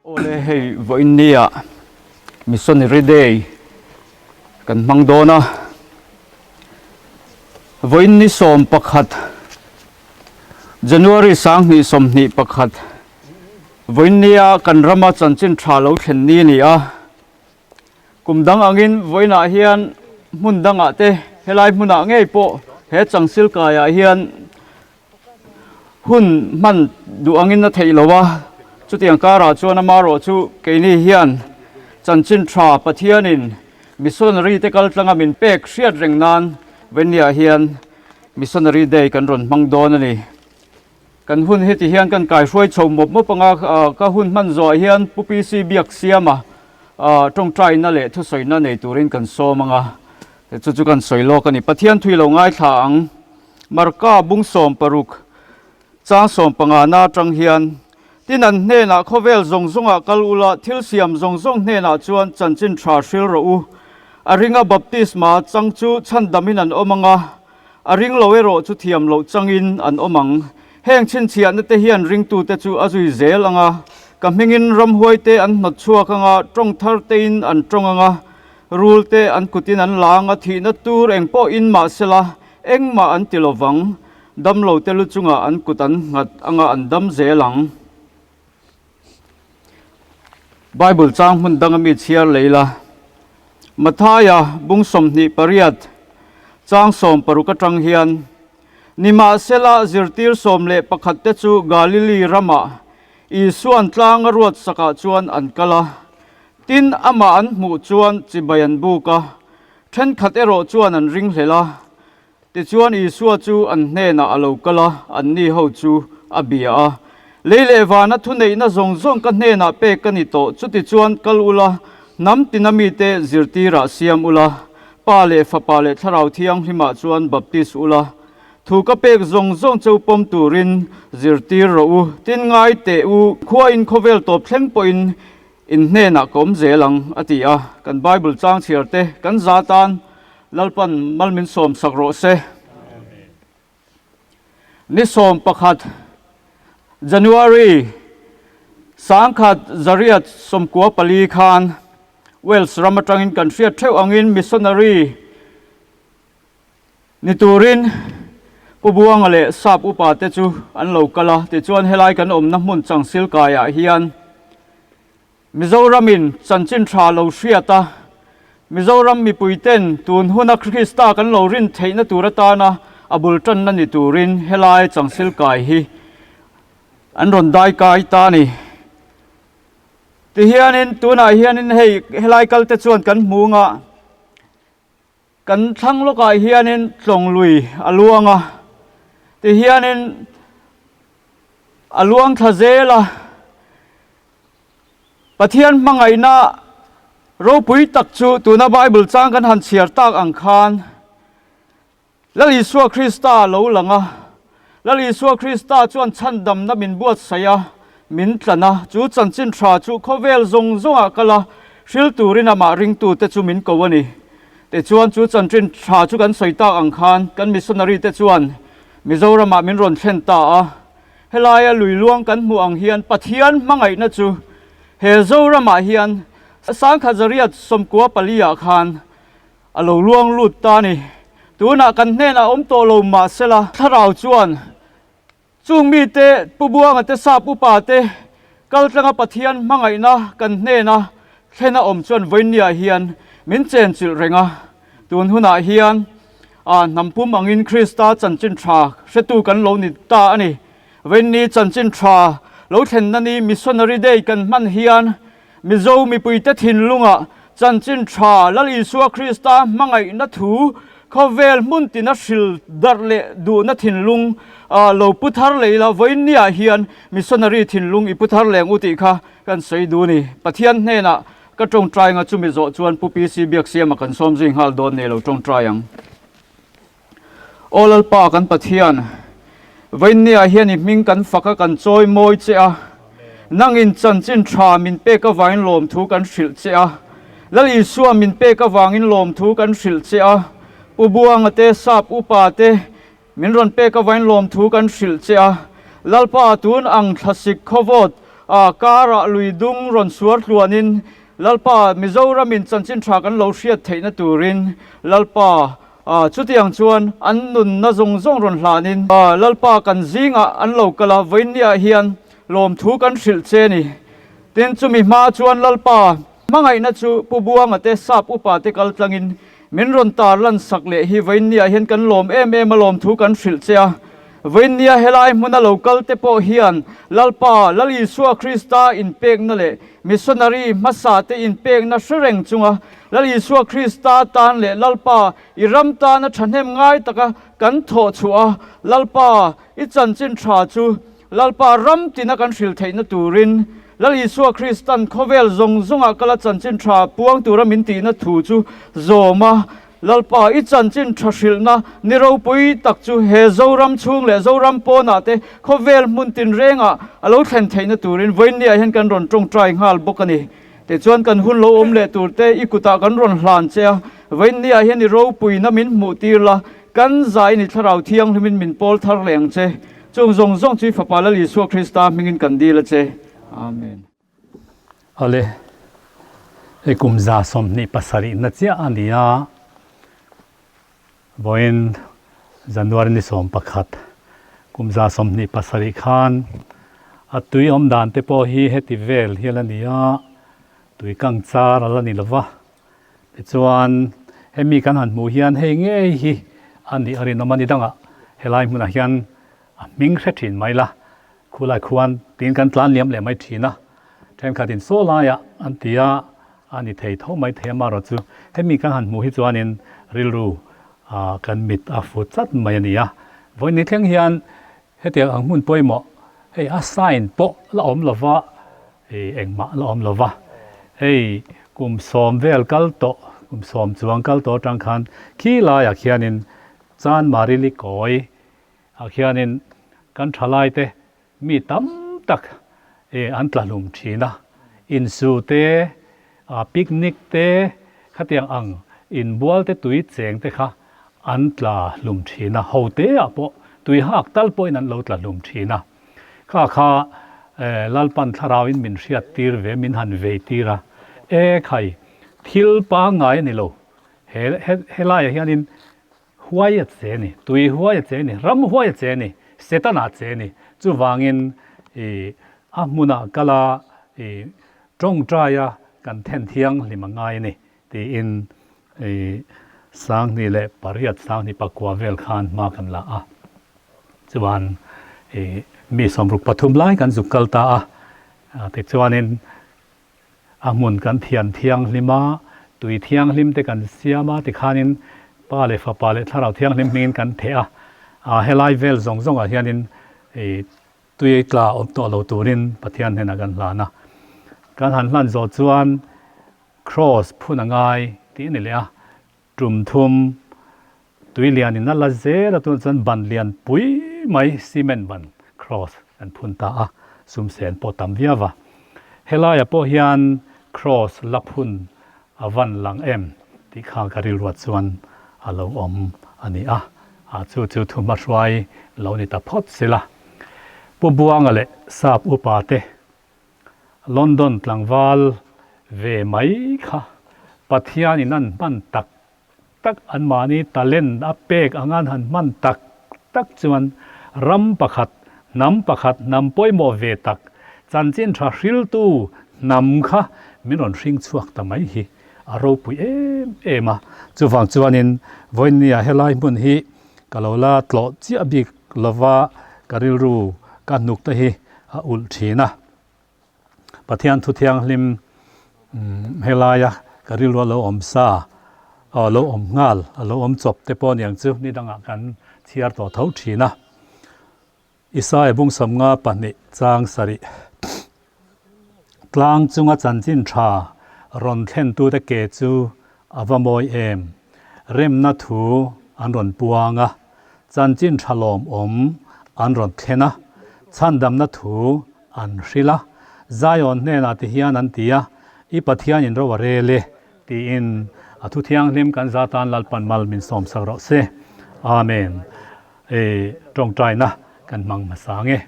Awle hei vawiin nia Missionary Day kan hmang dawn a, vawiin ni 11 January 2021 vawiin nia kan rama chanchin tha lo thlen ni a ni a, kum dang angin vawiinah hian hmun dangah te helai hmunah ngei pawh he changsil kaiah hian Hun hman duh angin a theih lo a, chutiang karah chuan amarawh chu keini hian chanchin tha Pathianin missionary te kal tlanga min pek hriat reng nan Venia hian Missionary Day kan rawn hmang dawn a ni. Kan hun heti hian kan kaihruai chho mawp mawp anga ka hun hman zawhah hian Pu PC Biaksiama tawngtaina leh thusawina nei turin kan sawm anga chu chu kan sawi lawk a ni. Pathian thui lo ngaithla ang. Marka bung 60 chang 15 na atang hian, Tin an hnenah khawvel zawng zawngah kal ula, thil siam zawng zawng hnenah chuan chanchin tha hril rawh u. A ringa baptisma chang chu chhandamin an awm ang a, a ring lo erawh chu thiam loh changin an awm ang. Heng chhinchhiahna te hian ringtute chu a zui zel ang a, ka hmingin ramhuaite an hnawt chhuak ang a, tawng thar tein an tawng ang a, rulte an kutin an la ang a, thihna tur eng pawhin mahsela, Engmah an ti lo vang, damlo te lu chungah an kut an nghat anga an dam zel ang. Bible chang hmun danga mi chhiar lei la. Mathaia bung 28 chang 60 atang hian, Nimahsela zirtir 11 te chu Galili ramah Isuan tlang a ruat sakah chuan an kal a, tin amah an hmuh chuan chibai an buk a, Thenkhat erawh chuan an ringhlel a, tichuan Isua chu an hnenah a lo kal a, anni ho chu a bia a. Lei leh vana thuneihna zawng zawng ka hnenah pek ka ni tawh, chutichuan kal ula, hnam tina mite zirtirah siam ula, Pa leh Fapa leh Thlarau Thianghlimah chuan baptis ula, thu ka pek zawng zawng cheu pawm turin zirtir rawh u, tin ngai teh u, khuain khawvel tawp thleng pawhin In hnenah ka awm zel ang, a ti a. Kan Bible chang chhiar te kan za tan Lalpan mal min sawm sak rawh se. Ni 11 January 1994 khan Wales ram atangin kan hriat theuh angin missionary ni turin Pu Buanga leh Sap upa te chu an lo kal a, tichuan helai kan awmna hmun Changsil kaiah hian Mizoramin chanchin tha lo hriat a, Mizoram mipui ten tun huna Krista kan lo rin theihna tur atana a bul tanna ni turin helai Changsil kai hi an rawn dai kai ta a ni. Tihianin tunah hianin hei helai kal te chuan kan hmu anga, Kan thlang lawkah hianin tlawng lui a luang a, tihianin a luang thla zel a. Pathian hmangaihna ropui tak chu tuna Bible chang kan han chhiar tak ang khan Lal Isua Krista a lo lang a. Lal Isua Krista chuan chhandamna min buatsaih a, min tlan a, chu chanchin tha chu khawvel zawng zawngah kal a, hril turin amah ringtute chu min ko a ni. Tichuan chu chanchin tha chu kan sawi tak ang khan kan missionary te chuan Mizoramah min rawn thlen ta a. Helaia lui luang kan hmuh ang hian Pathian hmangaihna chu he Zoramah hian 1994 ah khan A lo luang lut ta a ni. Tunah kan hnenah awm tawh lo mahsela thlarau chuan chung mite Pu Buanga te Sap upa te kaltlanga Pathian hmangaihna kan hnena thlena awm chuan vawinia hian min chenchilh reng a. Tun hunah hian a hnam pum angin Krista chanchin tha hretu kan lo ni ta a ni. Vawiinni chanchin tha lo thlenna ni Missionary Day kan hman hian Mizo mipuite thinlungah chanchin tha Lal Isua Krista hmangaihna thu khawvel hmun tina hril darh leh duhna thinlung lo pu thar leh ila vawiinniah hian missionary thinlung i pu thar leng u tih kha kan sawi duh a ni. Pathian hnenah ka tawngtai anga chumi zawh chuan Pu PC Biaksiama kan sawm zui nghal dawn nei lo tawngtai ang. Aw Lalpa kan Pathian, vawiinniah hian i hming kan fak a, kan chawi mawi che a. Nangin chanchin tha min pek avangin lawmthu kan hrilh che a. Lal Isua min pek avangin lawmthu kan hrilh che a. Pu Buanga te, Sap Upa te min rawn pek avangin lawmthu kan hrilh che a. Lalpa tun ang thlasik khawvawt. Karah lui dung rawn suar tluanin Lalpa Mizoramin chanchin tha kan lo hriat theihna turin Lalpa chutiang chuan an nunna zawng zawng rawn hlanin Lalpa kan zingah an lo kal a, vawiinniah hian lawmthu kan hrilh che a ni. Tin, chumi hma chuan Lalpa hmangaihna chu Pu Buanga te Sap upa te kal tlangin min rawn tar lan sak leh hi vawiinniah hian kan lawm em em a lawmthu kan hrilh che a. Vawiinnia helai hmuna lo kal te pawh hian Lalpa Lal Isua Krista inpekna leh Missionary hmasa te inpekna hre reng chunga Lal Isua Krista tan leh Lalpa i ram tana thahnem ngai taka kan thawh chhuah a, Lalpa i chanchin tha chu Lalpa ram tina kan hrilh theihna turin Lal Isua Kristan khawvel zawng zawngah kala chanchin tha puang tura min tihna thu chu zawm a, Lalpa i chanchin tha hrilhna ni ropui tak chu he Zoram chhung leh Zoram pawnah te khawvel hmun tinrengah a lo thlen theihna turin vawiinniah hian kan rawn tawngtai nghal bawk a ni. Tichuan kan hun lo awm leh tur te i kutah kan rawn hlan che a, vawiinniah hian i ropuina min hmuh tir la, kan zaiin i thlarau thianghlimin min pawl thar leh ang che. Chung zawng zawng chu i Fapa Lal Isua Krista hmingin kan dil a che. Amen. Awle, hei kum 27 na chiah a ni a, vawiin January ni 11 kum 27 khan a tui awm dan te pawh hi heti vel hial a ni a, tui kang char a la ni lo va, tichuan hemi kan han hmuh hian hei ngei hi a nih a rinawm a ni dangah helai hmunah hian A hming hre thin mai la, khulai khuan tiin kan tlan liam leh mai thin a, thenkhatin saw laiah an ti a, a ni thei tho mai thei amaherawh chu hemi kan han hmuh hi chuanin rilru kan mit a fu chat mai a ni a. Vawiin thleng hian hetiang ang hmun pawimawh hei a sign pawh la awm lova, engmah la awm lova, hei kum sawm vel kal tawh, kum sawm chuang kal tawh atang khan khi laiah khianin Chanmari Likawi Ah khianin kan thalaite mi tam tak an tla hlum thin a, insu te, picnic te, khatiang ang inbual te tui cheng te kha an tla hlum thin a, ho te ah pawh tui hak tal pawhin an lo tla hlum thin a. Kha kha Lalpan thlarauin min hriat tir ve, min han vei tir a, e khai, thil pangngai a ni lo, he helaiah hianin Huai a che ni, tui huai a che ni, ram huai a che ni, Setana a che ni. Chuvangin i a hmunah kal a, i tawngtaia kan then thianghlim a ngai a ni tiin i 2008, 2009 vel khan hma kan la a. Chuan i mi 63 lai kan zuk kal ta a, tichuanin A hmun kan thian thianghlim a, tui thianghlim te kan siam a, tikhanin Pa leh Fapa leh Thlarau Thianghlim hmingin kan theh a, a helai vel zawng zawngah hianin tui tla awm tawh lo turin Pathian hnenah kan hlan a. Kan han hlan zawh chuan Kraws phun a ngai tih a ni leh a, Tum thum, tui lianin a la zel a, tunah chuan ban lian pui mai cement ban cross kan phun ta a, sum sen pawh tam viau a. Helaiah pawh hian cross la phun a van lang em tih kha ka rilruat chuan a lo awm a ni a, a chu chu thuhmahruai lo ni ta phawt sela. Pu Buanga leh Sap upa te London tlangval ve mai kha Pathianin an hman tak tak, anmahni talent a pek anga an han hman tak tak chuan ram pakhat, hnam pakhat, hnam pawimawh ve tak, chanchin tha hriltu hnam kha min rawn hring chhuak ta mai hi a ropui em em a. Chuvang chuanin vawiinnia helai hmun hi ka lo la tlawh chiah bik lova ka rilru ka hnuk te hi a ulh thin a. Pathian thu thianghlim helaia ka rilru a lo awm sa, a lo awm nghal, a lo awm chawp te pawh aniang chu ni dangah kan chhiar tawh tho thin a. Isaia bung 52 chang sarih tlang chunga chanchin tha rawn thlentute ke chu a va mawi em? Remna thu an rawn puang a, chanchin tha lawmawm an rawn thlen a, chhandamna thu an hrilh a. Zion hnenah ti hian an ti a, I Pathianin ro a rel e, tiin a thu thianghlim kan za tan Lalpan mal min sawmsak rawh se. Amen. Tawngtaina kan hmang hmasa nge.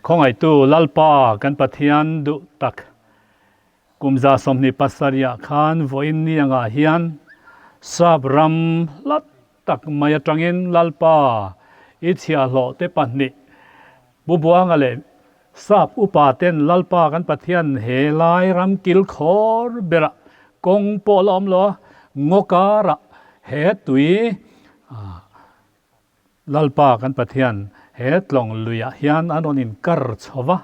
Khawngaihtu Lalpa kan Pathian duh tak kum 27 ah khan vawiin ni angah hian Sap ram hlat tak mai atangin Lalpa i chhiahhlawh te pahnih Pu Buanga leh Sap upa ten Lalpa kan Pathian he lai ram kil khawr berah kawng pawh la awm lo a, ngaw karah he tui Lalpa kan Pathian he tlawng luiah hian an rawn inkar chho va,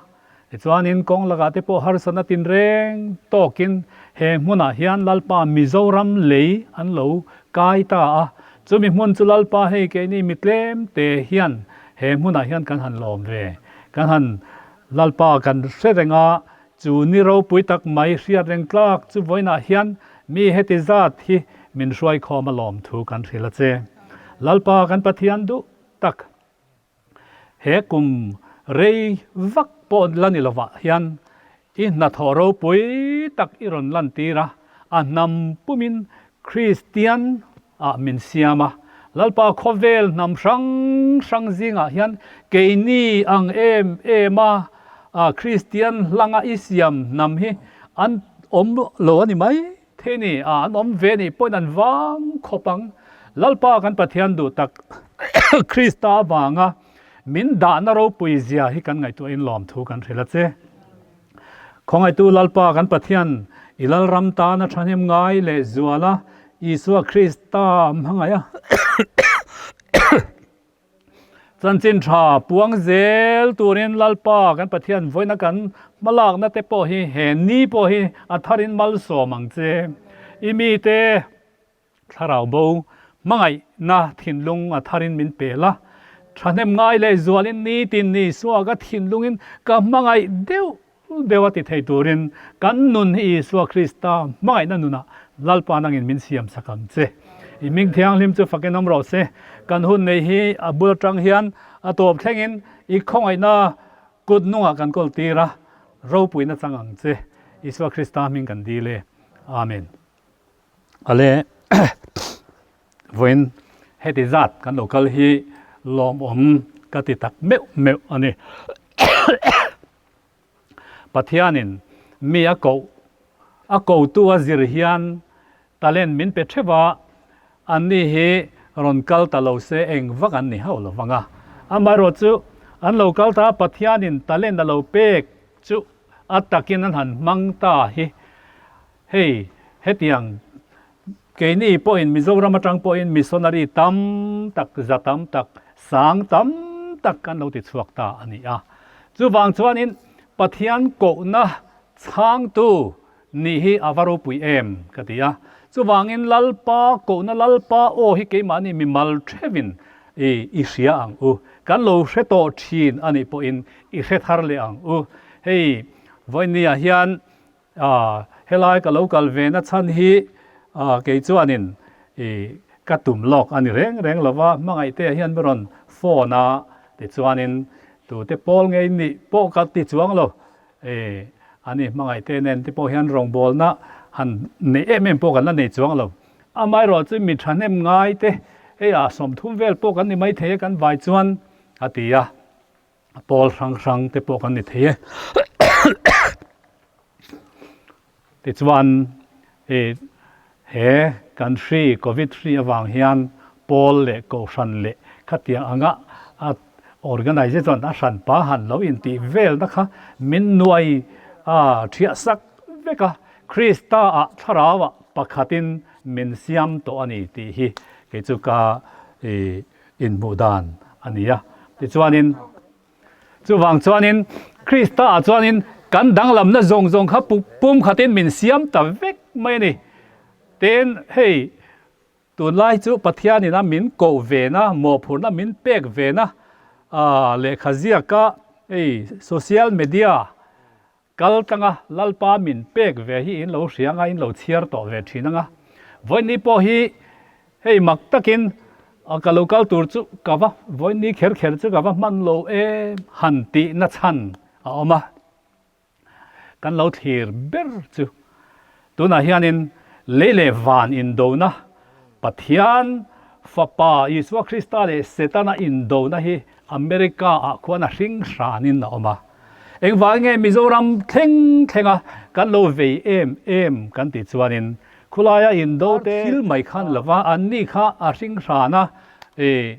tichuanin kawng lakah te pawh harsatna tinreng tawkin he hmunah hian Lalpa Mizoram lei an lo kai ta a, chumi hmun chu Lalpa hei keini mi tlem te hian he hmunah hian kan han lawm ve, kan han Lalpa kan hre reng a, chu ni ropui tak mai hriat reng tlak chu vawiinah hian mi heti zat hi min hruaikhawm a lawm thu kan hrilh a che. Lalpa kan Pathian duh tak he kum rei vak pawh la ni lovah hian i hnathawh ropui tak i rawn lantir a, a hnam pumin Kristian ah min siam a. Lalpa khawvel hnam hrang hrang zingah hian keini ang em em a Kristian hlanga i siam hnam hi an awm lo a ni mai. Thei ni a an awm ve nih pawhin an vang khawp ang. Lalpa kan Pathian duh tak Krista avanga min dahna ropui zia hi kan ngaihtuahin lawmthu kan hrilh a che. Khawngaihtu Lalpa kan Pathian i Lalram tana thahnem ngai leh zuala Isua Krista hmangaih a. Chanchin tha puang zel turin Lalpa kan Pathian vawiina kan hmalakna te pawh hi he ni pawh hi a tharin malsawm ang che. I mite thlarau bo hmangaihna thinlung a tharin min pe la. Thahnem ngai leh zualin nitin ni suaka thinlungin ka hmangaih deuh deuh a ti thei turin kan nun hi Isua Krista hmangaihna nunah Lalpa nangin min siam sak ang che. I hming thianghlim chu fakin awm rawh se. Kan hun nei hi a bul atang hian a tawp thlengin i khawngaihna kut nungah kan kawl tir a, ropuina chang ang che. Isua Krista hming kan dil e. Amen. Ale vawiin heti zat kan lo kal hi lawmawm ka ti tak meuh meuh a ni. Pathianin mi a koh, a kotu a zir hian talent min pe theuh a, anni hi rawn kal ta lo se eng vak an ni hauh lo vang a. Amaherawh chu an lo kal ta a, Pathianin talent a lo pek chu a takin an han hmang ta hi hei hetiang keini pawhin Mizoram atang pawhin missionary tam tak, za tam tak, sang tam tak kan lo ti chhuak ta a ni a. Chuvang chuanin Pathian kohna chhangtu nih hi a va ropui em ka ti a. Chuvangin Lalpa kohna Lalpa aw hi keimahni mimal theuhin i i hria ang u. Kan lo hre tawh thin a nih pawhin i hre thar leh ang u. Hei vawinia hian A, helai ka lo kal ve na chhan hi kei chuanin i ka tum lawk a ni reng reng lo va, hmangaihte hian mi rawn phone a, tichuanin tute pawl ngei nih pawh ka ti chuang lo, e ani hmangaihte nen te pawh hian rawngbawlna han neih em em pawh kan la nei chuang lo. Amaherawh chu mi thahnem ngai te hei ah 30 vel pawh kan ni maithei a kan vai chuan a ti a. A pawl hrang hrang te pawh kan ni thei e. Tichuan i he kan hri covid hri avang hian pawl leh kohhran leh khatiang anga a organization a hran pa han lo intih velna kha min nuai a thiah sak vek a, Krista ah thlarau ah pakhatin min siam tawh a ni tih hi kei chu ka i inhmuh dan a ni a. Tichuanin, chuvang chuanin Krista ah chuanin kan danglamna zawng zawng kha pum khatin min siam ta vek mai a ni. Tin, hei tunlai chu Pathianin a min koh vena, mawhphurhna min pek vena lehkha ziaka hei social media Kal tlanga Lalpa min pek ve hi in lo hria anga in lo chhiar tawh ve thin anga. Vawiinni pawh hi hei mak takin ka lo kal tur chu ka va vawiinni kher kher chu ka va hman lo em han tihna chhan a awm a. Kan lo thlir ber chu tunah hianin lei leh van indona Pathian. Fapa Isua Krista leh Setana indona hi America ah khuan a hring hranin a awm a. Engvang nge Mizoram thleng thlenga kan lo vei em em kan tih chuanin khulaia indo te thil mai khan lova anni kha a hring hrana i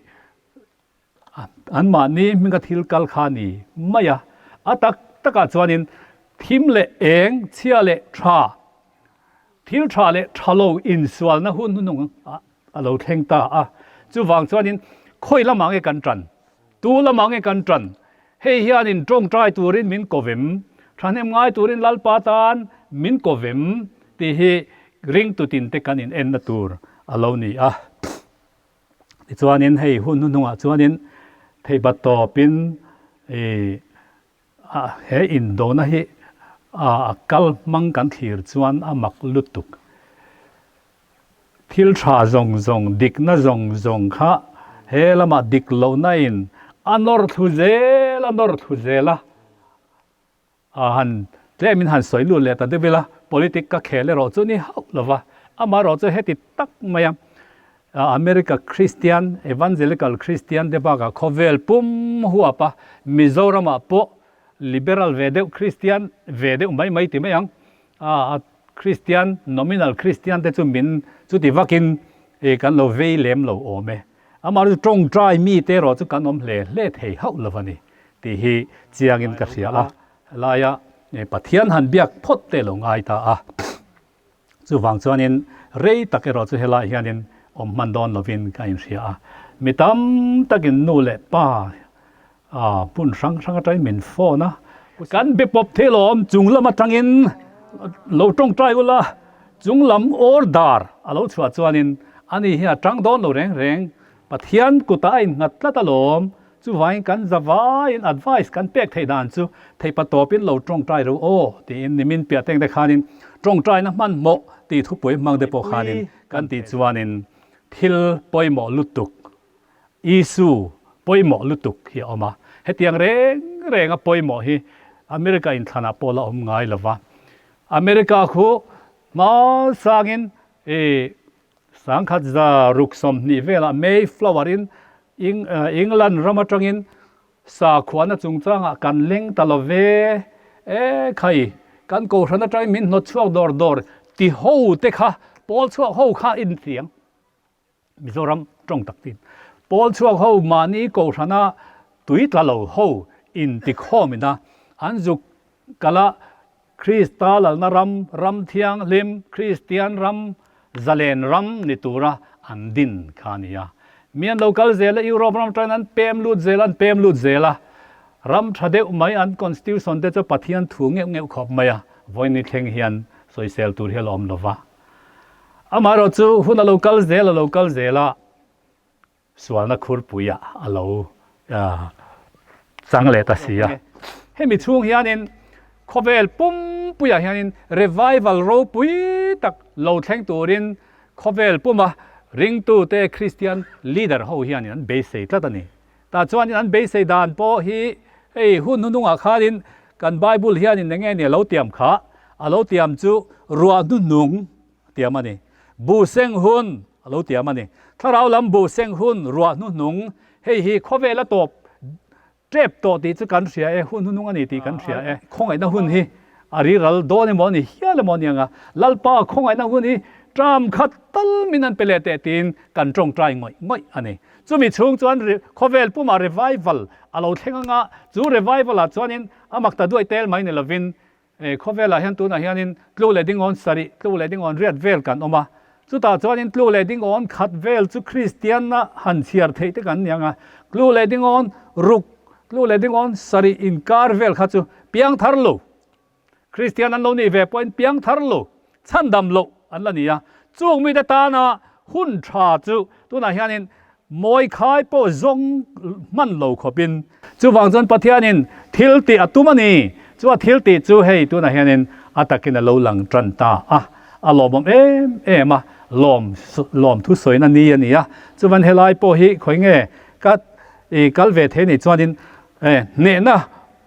anmahni hminga thil kal kha ni mai a. A tak takah chuanin thim leh eng, chhia leh tha, thil tha leh tha lo insualna hun hnuhnung a lo thleng ta a. Chuvang chuanin khawi lamah nge kan tan? Tu lamah nge kan tan? Hei hianin tawngtai turin min kovem, thahnem ngai turin Lalpa tan min kovem tih hi ringtutin te kan inenna tur a lo ni a. Tichuanin hei hun hnuhnungah chuanin theibat tawpin ih he indona hi a kal hmang kan thlir chuan a mak lutuk. Thil tha zawng zawng, dikna zawng zawng kha he lamah dik lohna in a nawr thlu zel a nawr thlu zel a. A han tlemin han sawi lut leh ta deuh ila, politic ka khel erawh chu ni hauh lo va, amaherawh chu heti tak maia America Christian, Evangelical Christian te bakah khawvel pum huapa Mizoramah pawh liberal ve deuh Christian ve deuh mai mai ti mai ang, a Christian, nominal Christian te chu min chuti vakin kan lo vei lem lo awm e. Amaherawhchu tawngtai mite erawh chu kan awm hle hle thei hauh lo a ni. Tih hi chiangin ka hria a, helaia Pathian han biak phawt te lo ngai ta a. Chuvang chuanin rei tak erawh chu helaiah hianin awm hman dawn lovin ka inhria a. Mi tam takin nu leh pa hmun hrang hrang atangin min phone a, kan be pawp thei lawm chung lam atangin lo tawngtai ula, chung lam order a lo chhuah chuanin ani hi a tang dawn lo reng reng, Pathian kutah a innghat tlat alawm. Chuvangin kan zavaiin advice kan pek theih dan chu theihpa tawpin lo tawngtai ro aw tiin nimin piah teng te khanin tawngtaina hmanhmawh tih thupui hmang te pawh khanin kan tih chuanin thil pawimawh lutuk, issue pawimawh lutuk hi a awm a. Hetiang reng renga pawimawh hi America inthlanah pawh la awm ngai lova. America khu hmasangin i Sangkhat za ruk 20 velah Mayflower in England ram atangin sakhuana chungchangah kan leng ta lo ve. E khai, kan kohhran atangin min hnawt chhuak dawr dawr ti ho te kha, pawl chhuak ho kha intiang. Mizoram tawng tak tin. Pawl chhuak ho mahni kohhrana tui tla lo ho intikhawm ina an zuk kal a, Krista lalna ram, ram thianghlim, Kristian ram, zalen ram ni tura an din kha a ni a. Mi an lo kal zel a, Europe ram atangin an pem lut zel a, an pem lut zel a. Ram tha deuh mai an constitution te chu Pathian thu ngeuh ngeuh khawp mai a, vawiin ni thleng hian sawisel tur hi a la awm lo va. Amaherawhchu hun a lo kal zel a lo kal zel a, Sualna khurpuiah a lo chang leh ta si a. Hemi chhung hianin khawvel pumpuiah hianin revival ropui tak lo thleng turin khawvel puma ringtute Kristian leader ho hianin an beisei tlat a ni. Tah chuanin an beisei dan pawh hi hei hun hnuhnungah khanin kan Bible hianin eng nge ni a lo tiam kha? A lo tiam chu ruah hnuhnung a tiam a ni. Buh seng hun a lo tiam a ni. Thlarau lam buh seng hun ruah hnuhnung, hei hi khawvel a tawp tep tawh tih chu kan hria e, hun hnuhnung a ni tih kan hria e. Khawngaihna hun hi a riral dawn emaw a ni hial emaw a ni ang a, Lalpa khawngaihna hun hi ṭam khat tal min an pe leh teh tiin kan ṭawngṭai ngawih ngawih a ni. Chumi chhung chuan khawvel pumah revival a lo thleng ang a, chu revival ah chuanin a mak ta duai tel mai ni lovin Khawvelah hian tunah hianin tlu leh dingawn sarih, tlu leh dingawn riat vel kan awm a. Chutah chuanin tlu leh dingawn khat vel chu Kristianna han chhiar theih te kan ni ang a. Tlu leh dingawn ruk, tlu leh dingawn sarih inkar vel kha chu piangthar lo, Kristian an lo nih ve pawhin piangthar lo, chhandam loh an la ni a. Chung mite tana hun tha chu tunah hianin Mawi khai pawh zawng hman lo khawpin. Chuvang chuan Pathianin thil tih a tum a ni. Chu a thil tih chu hei tunah hianin a takin a lo lang tan ta a, a lawmawm em em a, lawm lawm thusawina ni a ni a. Chuvan helai pawh hi khawi nge ka i kal ve thei nih chuanin hnehna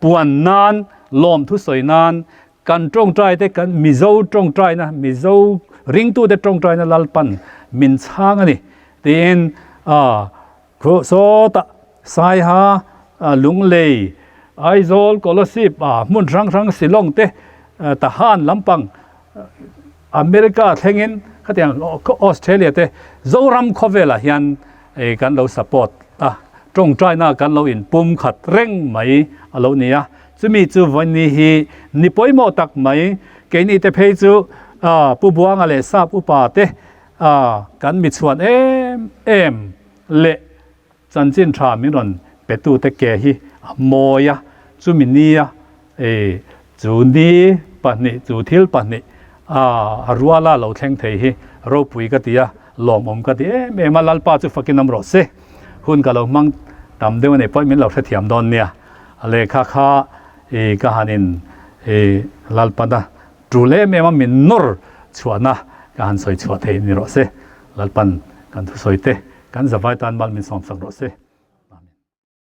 puan nan lawm thusawi nan Kan tawngtaite kan Mizo tawngtaina, Mizo ringtute tawngtaina Lalpan min chhang a ni tiin A khu sawtah Saiha, Lunglei, Aizawl, Kolasib a hmun hrang hrang Shillong te Tahan lampang America thlengin khatiang Australia te Zoram khawvelah hian kan lo support a, tawngtaina kan lo inpum khat reng mai a lo ni a. Chumi chu vawiin hi ni pawimawh tak mai, keini te phei chu Pu Buanga leh Sap upa te kan mi chhuan em em leh chanchin tha min rawn petu te ke hi a mawi a, chumi nia chu ni pahnih chu thil pahnih a ruala lo thleng thei hi ropui ka ti a, lawmawm ka ti em em a, Lalpa chu fakin awm rawh se, hun ka lo hmang tam deuh a nih pawh min lo hrethiam dawn nia, a lehkha kha ka han in Lalpana Tul em em a min nawr chhuahna ka han sawi chhuah thei ni rawh se. Lalpan kan thusawi te kan zavai tan mal min sawmsak rawh se.